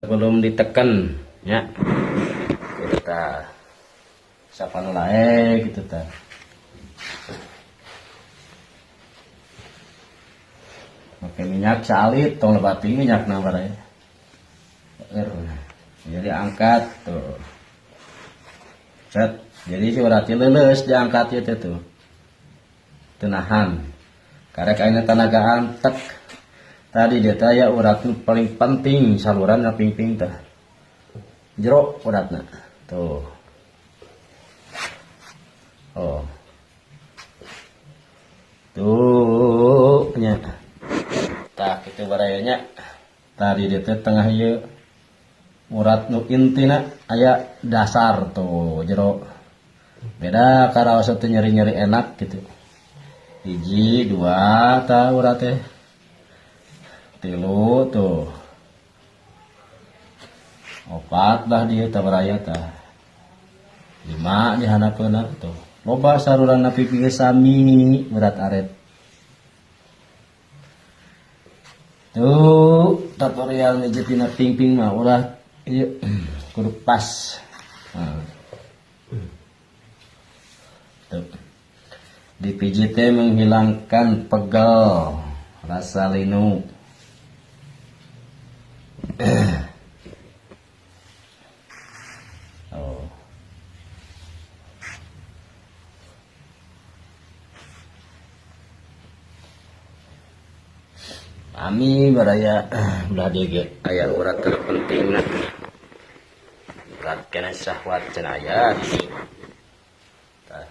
Sebelum ditekan ya. Gitu tah. Siapa nu lae gitu tah. Pakai minyak salit tong lebati minyak na baraya. Jadi angkat tuh. Cet. Jadi si urat leuleus diangkat ieu teh tuh. Tenahan. Karek ayeuna tanagaan tek. Tadi dia teh aya urat nu paling penting saluran na pingping teh. Jero uratna. Tuh. Oh. Tuh nya. Tah kitu baraya nya. Tadi dia teh tengah ieu urat nu intina aya dasar tuh jero. Beda karaos teh nyeri-nyeri enak gitu. Hiji, dua tah urat teh. Tilu tuh. Opat lah dia tah baraya tah. 5 di handapeuna tuh. Loba saluran pipih sami urat aret. Tuh tutorial mijitina pingping mah ulah ieu kudu pas. Nah. Tuh. Dipijit teh menghilangkan pegel, rasa linu. Oh. Ami baraya belah dieu ge aya urat terpenting na. Urat kena syahwat cenah aya di dieu. Tah.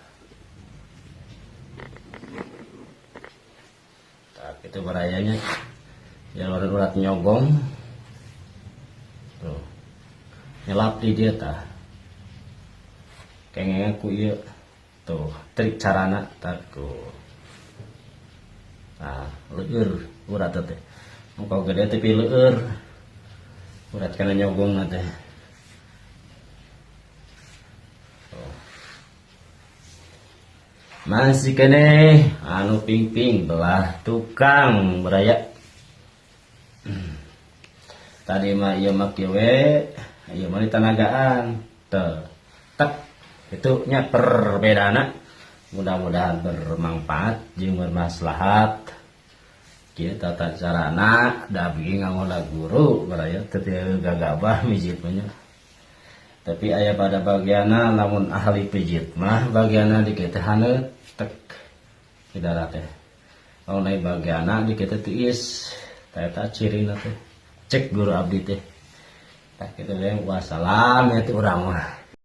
Tah kitu barayanya. Ya urat-urat nyogong. Tuh. Nyelap di dieu tah. Kengeng ku ieu. Tuh, trik carana tah ku. Tah, leueur urat teh. Muka gede tapi leueur. Urat kana nyogong teh. Tuh. Masih keneh anu pingping belah tukang baraya. Tadi mah ieu mah kieu we, ieu mah ditanagaan. Teu. Tek. Itu nya perbedaanna. Mudah-mudahan bermanfaat jeung bermaslahat. Kieu tata carana da abdi ngangola guru baraya teu gagabah mijit mah nya. Tapi aya pada bagianna lamun ahli pijit mah bagianna dikit teh haneut tek kidara teh. Lamun aya bagianna dikit teh tiis. Tah eta cirina teh. Cek guru abdi teh. Tah kitu we wassalam ya teh urang mah.